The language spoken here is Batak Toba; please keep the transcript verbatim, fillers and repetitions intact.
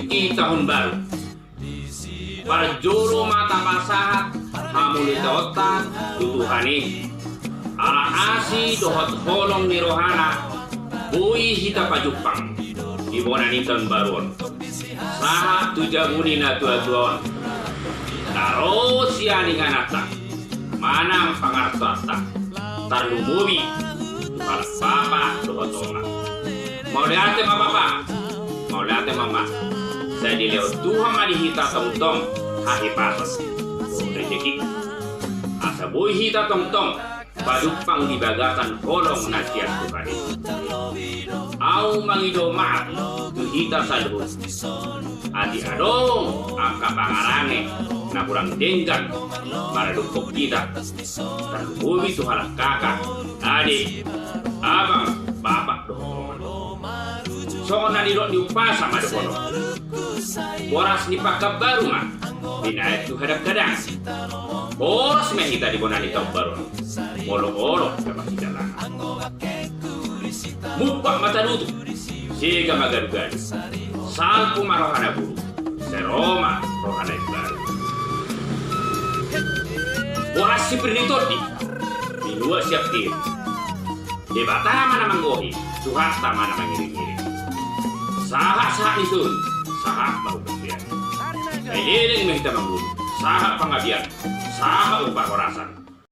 di tahun baru. Parjolo ma tapasahat hamauliateonta tu Tuhan i. Ala asi dohot holong ni rohana, boi hita pajumpang di bona ni tahun baru on. Sahat tu jabu ni natuatua on. Na ro sian ingananta manang pangartoanta, tarlumobi tu halak bapa dohot oma. Mauliate ma bapa, mauliate ma ama. Sai dilehon Tuhan ma di hita tongtong hahipason dohot rejeki, asa boi hita tongtong pajumpang di bagasan holong na sian Tuhan i. Ahu mangido maaf tu hita saluhut. Atik adong angka pangarange na hurang denggan maradophon hita, tarlumobi tu halak kakak, ade, abang, bapa dohot oma. Songon na nidok ni umpasa ma dohonon: Boras ni Pakanbaru ma binahen tu hadanghadangan. Boras ma hita di bona ni tahun baru on. Molo olo na marsijalangan, mumpak ma tarutung, sega ma gadugalu. Salpu ma roha na buruk, sai ro ma roha na imbaru. Boras sipir ni tondi, binua sian pir. Debata ma na manggohi, Tuhanta ma na mangiringiring. Sahatsahat ni solu, sahat ma tu bontean. Sai leleng ma hita mangolu, sahat panggabean, sahat tu parhorasan.